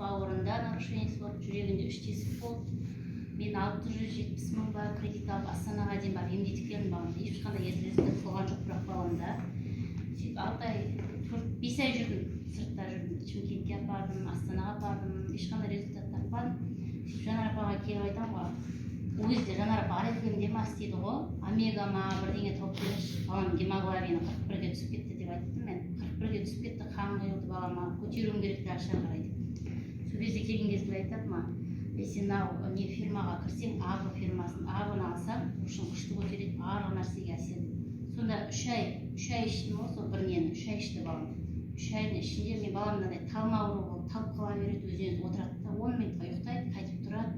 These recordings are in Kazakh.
Бауырында нарушениесі болды, жүрегінде үш тесік болды. Мен 670 000 ба кредит алып, Астанаға дейін барып емдетіп келдім баламды. Ешқандай результат болған жоқ бірақ баламда. Сөйтіп 6 ай, 4-5 ай жүрдім, сыртта жүрдім. Шымкентке апардым, Астанаға апардым, ешқандай результат таппадым. Сөйтіп Жанар апаға келіп айтамын ғой. Ол кезде Жанар апа Орифлеймде ма істейді ғой. «Омега ма, бірдеңе тауып беріңізші, балам гемоглобині 41-ге түсіп кетті», — деп айттым мен. 41-ге түсіп кетті, қан құйылды балама, көтеруім керек дальше қарай деп. Сол кезде келген кезде айтады маған: «Ей, сен мынау не фирмаға кірсең, Аво фирмасын, Авоны алсаң, ушың күшті көтереді, барлық нәрсеге әсер етеді». Сонда 3 ай іштім ғой сол бір нені, 3 ай ішті балам. 3 айдың ішінде мен балам мынандай талма ауру болды, талып қала береді, өзінен өзі отырады да, 10 минутқа ұйықтайды, қайтып тұрады.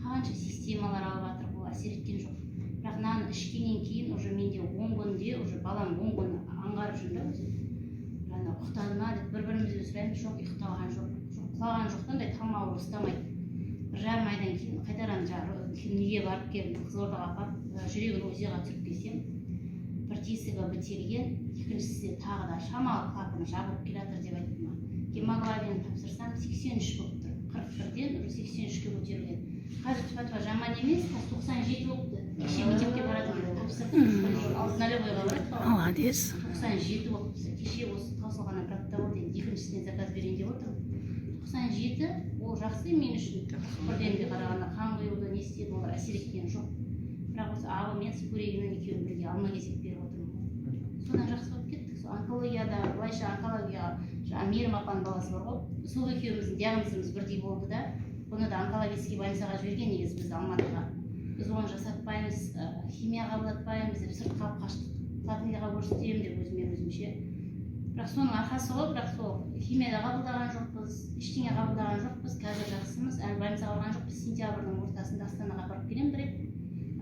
Қанша системалар алып жатыр, ол әсер еткен жоқ. Бірақ мынаны ішкеннен кейін уже менде 10 күнде, уже балам 10 күн аңғарып жүрмін да өзім. Ана ұйықтады ма деп бір бірімізден сұраймыз. Жоқ, ұйықтаған жоқ, жоқ, құлаған жоқ та, андай талма ауру ұстамайды. 1,5 айдан кейін қайтадан жаңағы неге барып келдім, Қызылордаға апарып, жүрегін УЗИ-ға түсіріп келсем, бір тесігі бітелген, екіншісі тағы да шамалы клапаны жабылып келе жатыр деп айтты маған. Гемоглобин тапсырсам, 83 болып тұр, 41-ден уже 83-ке көтерілген. Қазір тфа тфа жаман емес, қазір 97 болыпты. Кеше мектепке баратын кезде тапсырдым, нулевойға барады балам. Молодец. 97 болыпты кеше. Осы таусылғаннан бір апта болды, енді екіншісіне заказ берейін деп отырмын. 97 ол жақсы мен үшін, 41-ден қарағанда. Қан құюды не істеді, олар әсер еткен жоқ. Бірақ осы Аво мен Спурегінің екеуін бірге алма кезек беріп отырмын ғой, содан жақсы болып кеттік. Сол онкологияда, былайша, онкологияға жаңағы Мейірім апаның баласы бар ғой, сол екеуміздің диагнозымыз бірдей болды да. Бұны да онкологический больницаға жіберген негізі бізді, Алматыға. Біз оны жасатпаймыз, химия қабылдатпаймыз деп сыртқа алып қаштық, платныйға көрсетемін деп өзіме өзімше. Бірақ соның арқасы ғой, бірақ сол химия да қабылдаған жоқпыз, ештеңе қабылдаған жоқпыз. Қазір жақсымыз, әлі больницаға барған жоқпыз. Сентябрьдің ортасында Астанаға апарып келемін бір рет,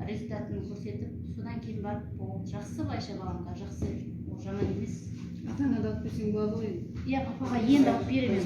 результатын көрсетіп, содан кейін барып. Ол жақсы, былайша, балам қазір жақсы, ол жаман емес. Атаңа да алып берсең болады ғой енді. Иә, папаға енді алып беремін.